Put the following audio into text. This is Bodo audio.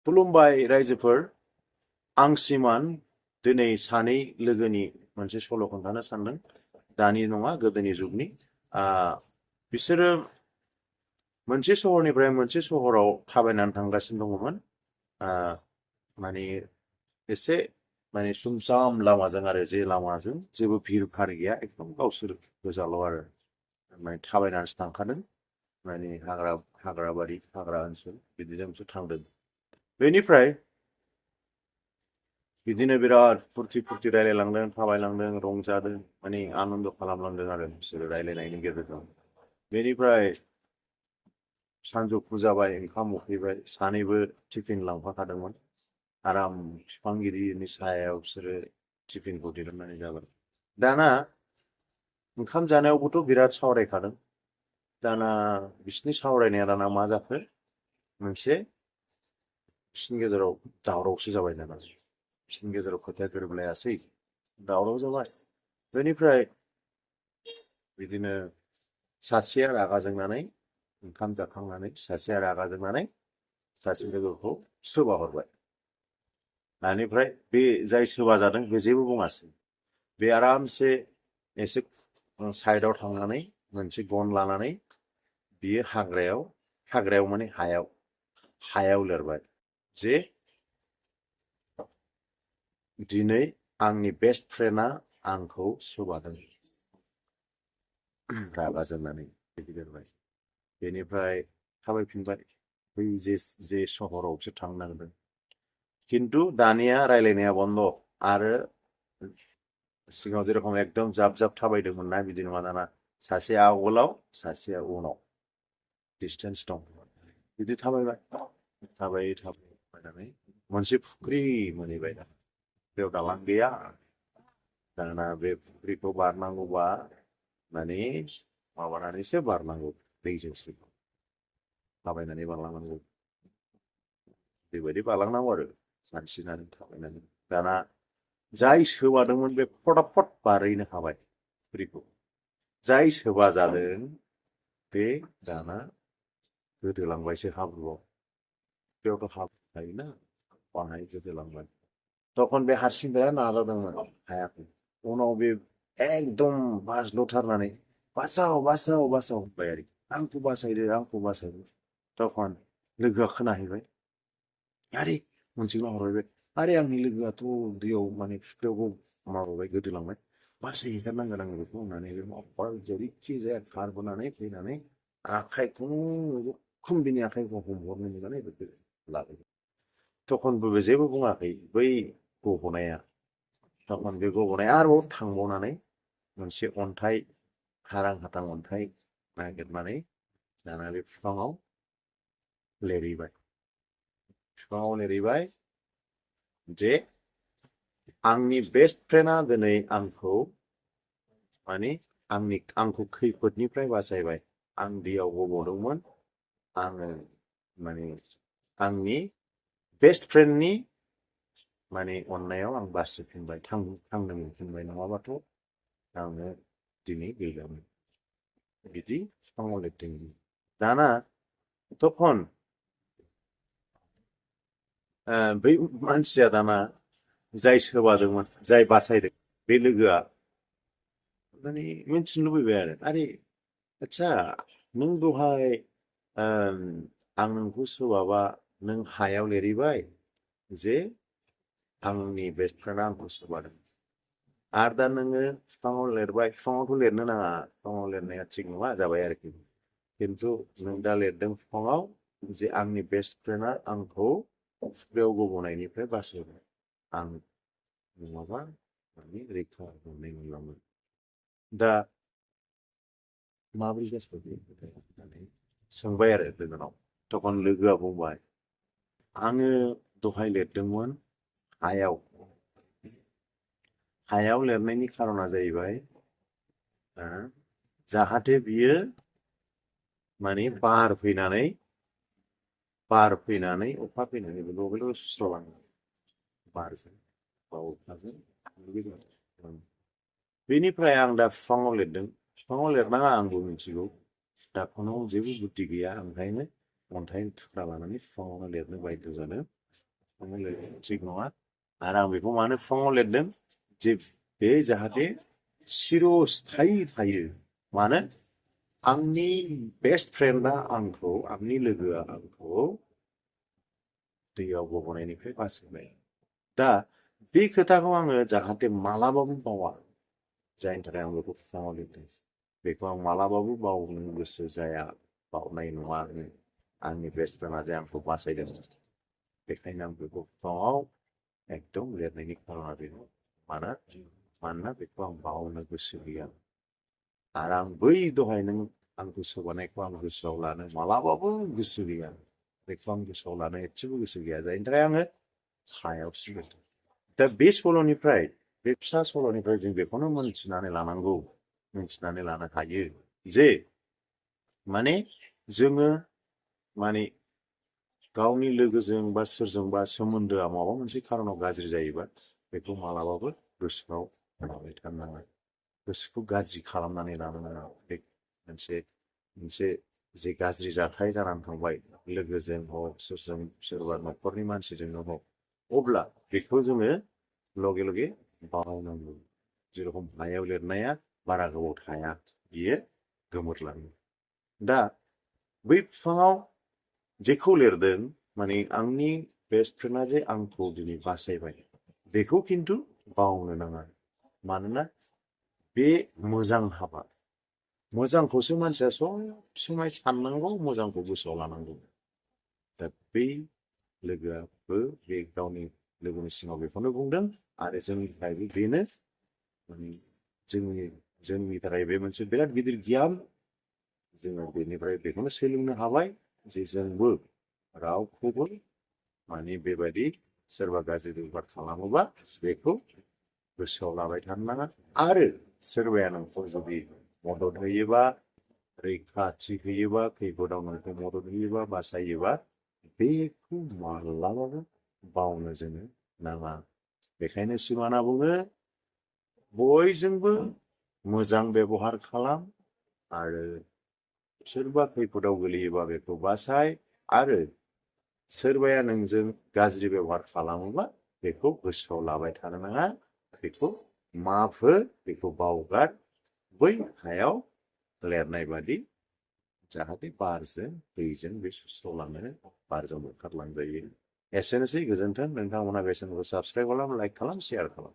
खुलुमबाय रायजोफोर आं सिमान दिनै सानै लोगोनि मोनसे सल' खोन्थानो सानदों दानि नङा गोदोनि जुगनि बिसोरो मोनसे सहरनिफ्राय मोनसे सहराव थाबायनानै थांगासिनो दङमोन माने एसे माने सुमसाम लामाजों आरो जे लामाजों जेबो भिर भार गैया एकदम गावसोर गोजाल' आरो माने थाबायनानैसो थांखादों माने हाग्राबारि हाग्रा ओनसोल बिदिजोंसो थांदों बेनिफ्राय बिदिनो बिराद फुरथि रायलायलांदों थाबायलांदों रंजादों माने आनन्द खालामलांदों आरो बिसोरो रायलायनायनि गेजेरजों बेनिफ्राय सानजौफु जाबाय ओंखाम उखैबाय सानैबो टिफिन लांफाखादोंमोन आराम बिफां गिदिरनि सायाव बिसोरो टिफिनखौ दिहुननानै जाबाय दाना ओंखाम जानायावबोथ' बिराद सावरायखादों दाना बिसिनि सावरायनाया दाना मा जाखो मोनसे बिसिनि गेजेराव दावरावसो जाबाय दाना बिसिनि गेजेराव खोथाया गोरोबलायासै दावराव जाबाय बेनिफ्राय बिदिनो सासेया रागा जोंनानै ओंखाम जाखांनानै सासेया रागा जोंनानै सासे लोगोखौ सोबा हरबाय बेनिफ्राय बे जाय सोबा जादों बे जेबो बुङासै बे आरामसे एसे साइडआव थांनानै मोनसे गन लानानै बियो हाग्रायाव माने हायाव लिरबाय जे दिनै आंनि बेस्ट फ्रेन्डआ आंखौ सोबादों रागा जोंनानै बिदि लिरबाय बेनिफ्राय थाबायफिनबाय बै जे सहराव बिसोर थांनो नागिरदों खिन्थु दानिया रायलायनाया बन्द आरो सिगाङाव जेरखम एकदम जाब थाबायदोंमोन ना बिदि नङा दाना सासेया आवगोलाव सासेया उनाव डिसटेन्स दं बिदि थाबायनानै मोनसे फुख्रि मोनहैबाय दाना बेयाव दालां गैया दाना बे फुख्रिखौ बारनांगौबा माने माबानानैसो बारनांगौ दैजोंसो थाबायनानै बारलांनांगौ बेबायदि बारलांनांगौ आरो सानस्रिनानै थाबायनानै दाना जाय सोबादोंमोन बे फटाफट बारहैनो हाबाय फुख्रिखौ जाय सोबा जादों बे दाना गोदोलांबायसो हाब्रुआव बेयावथ' हाब्रु थायोना बाहाय गोदोलांबाय तखन बे हारसिंग्राया नाजादोंमोन हायाखै उनाव बे एकदम बाज्ल'थारनानै बासाव होनबाय आरो आंखौ बासायदो तखन लोगोआ खोनाहैबाय आरे मोनसे हरबाय बे आरे आंनि लोगोआथ' दैयाव माने फुख्रियाव माबाबाय गोदोलांबाय बासायहैथारनांगोन आङो बेखौ होननानै बे जेरैखि जाया खारबोनानै फैनानै आखाइखौ खुम्बिनि आखाइखौ हमहरनो मोननानै बेखौ लाबोबाय तखनबो जेबो बुङाखै बै गब'नाया तखन बे गब'नाया आरोबाव थांबावनानै मोनसे अन्थाइ हारां हाथां अन्थाइ नागिरनानै दाना बे बिफाङाव लिरहैबाय जे आंनि बेस्ट फ्रेन्डआ दिनै आंखौ माने आंखौ खैफोदनिफ्राय बासायबाय आं दैयाव गब'दोंमोन आङो माने आंनि बेस्ट फ्रेन्डनि माने अननायाव आं बासिफिनबाय थांनो मोनफिनबाय नङाबाथ' आङो दिनै गैलामोन बिदि बिफाङाव लिरदों दाना तखन बै मानसिया दाना जाय सोबादोंमोन जाय बासायदों बे लोगोआ माने मिन्थिनो लुबैबाय आरो आरे आच्छा नों दहाय आं नोंखौ सोबाबा नों हायाव लिरहैबाय जे आंनि बेस्ट फ्रेन्डआ आंखौ सोबादों आरो दा नोङो बिफाङाव लिरबाय बिफाङावथ' लिरनो नाङा बिफाङाव लिरनाया थिग नङा जाबाय आरोखि खिन्थु नों दा लिरदों बिफाङाव जे आंनि बेस्ट फ्रेन्डआ आंखौ फुख्रियाव गब'नायनिफ्राय बासायबाय आं नङाबा माने रैखा मोननाय नंलामोन दा माबोरै जाखो बे खोथाया होननानै सोंबाय आरो लोगोनाव तखन लोगोआ बुंबाय आङो दहाय लिरदोंमोन हायाव लिरनायनि खारना जाहैबाय जाहाथे बियो माने बार फैनानै अखा फैनानै बेखौ सुस्र'लाङो बारजों बा अखाजों बेनिफ्राय आं दा बिफाङाव लिरदों बिफाङाव लिरनाङा आंबो मिथिगौ दा खुनु जेबो बुद्धि गैया ओंखायनो अन्थाइनि थुख्रा लानानै बिफाङावनो लिरनो बायद' जादों फुङाव लिरदों थिग नङा आरो आं बेखौ मानो फुङाव लिरदों जे बे जाहाथे सिरस्थायी थायो मानो आंनि बेस्ट फ्रेन्डआ आंखौ आंनि लोगोआ आंखौ दैयाव गबनायनिफ्राय बासायबाय दा बे खोथाखौ आङो जाहाथे मालाबाबो बावा जायनि थाखाय आं बेखौ फुङाव लिरदों बेखौ आं मालाबाबो बावनो गोसो जाया बावनाय नङा आंनि बेस्ट फ्रेन्डआ जे आंखौ बासायदों बेखायनो आं बेखौ फुङाव एकदम लिरनायनि खारना बेनो मानोना बेखौ आं बावनो गोसो गैया आरो आं बै दहाय नों आंखौ सोबानायखौ आं गोसोआव लानो मालाबाबो गोसो गैया बेखौ आं गोसोआव लानो एसेबो गोसो गैया जायनि थाखाय आङो हायावसो लिरदों दा बे सल'निफ्राय बे फिसा सल'निफ्राय जों बेखौनो मोनथिनानै लानांगौ मिथिनानै लानो हायो जे माने जोङो माने गावनि लोगोजों बा सोरजोंबा सोमोन्दोआ माबा मोनसे खारनाव गाज्रि जायोबा बेखौ मालाबाबो गोसोआव लाबाय थानो नाङा गोसोखौ गाज्रि खालामनानै लानो नाङा बे मोनसे जे गाज्रि जाथाय जानानै थांबाय लोगोजों हक सोरजों सोरबा न'खरनि मानसिजोंनो हक अब्ला बेखौ जोङो लगे लगे बावनांगौ जेरखम हायाव लिरनाया बारा गोबाव थाया बियो गोमोरलाङो दा बै बिफाङाव जेखौ लिरदों माने आंनि बेस्ट फ्रेन्डआ जे आंखौ दिनै बासायबाय बेखौ खिन्थु बावनो नाङा मानोना बे मोजां हाबा मोजांखौसो मानसिया सब समाय साननांगौ मोजांखौ गोसोआव लानांगौ दा बै लोगोआबो बे गावनि लोगोनि सिगाङाव बेखौनो बुंदों आरो जोंनि थाखायबो बेनो माने जोंनि थाखाय बे मोनसे बिराद गिदिर गियान जोङो बेनिफ्राय बेखौनो सोलोंनो हाबाय जे जोंबो रावखौबो माने बेबायदि सोरबा गाज्रि बेबहार खालामोबा बेखौ गोसोआव लाबाय थानो नाङा आरो सोरबाया नोंखौ जुदि मदद होयोबा रैखाथि होयोबा खैफोदाव नोंखौ मदद होयोबा बासायोबा बेखौ माब्लाबाबो बावनो जोङो नाङा बेखायनो सिमाना बुङो बयजोंबो मोजां बेबहार खालाम आरो सोरबा खैफोदाव गोलैयोबा बेखौ बासाय आरो सोरबाया नोंजों गाज्रि बेबहार खालामोबा बेखौ गोसोआव लाबाय थानो नाङा बेखौ माफ हो बेखौ बावगार बै हायाव लिरनाय बादि जाहाथे बारजों दैजों बे सुस्र'लाङो बारजों बुखारलांजायो एसेनोसै गोजोन्थों नोंथांमोना बे चेनेलखौ साबस्क्राइब खालाम लाइक खालाम शेयार खालाम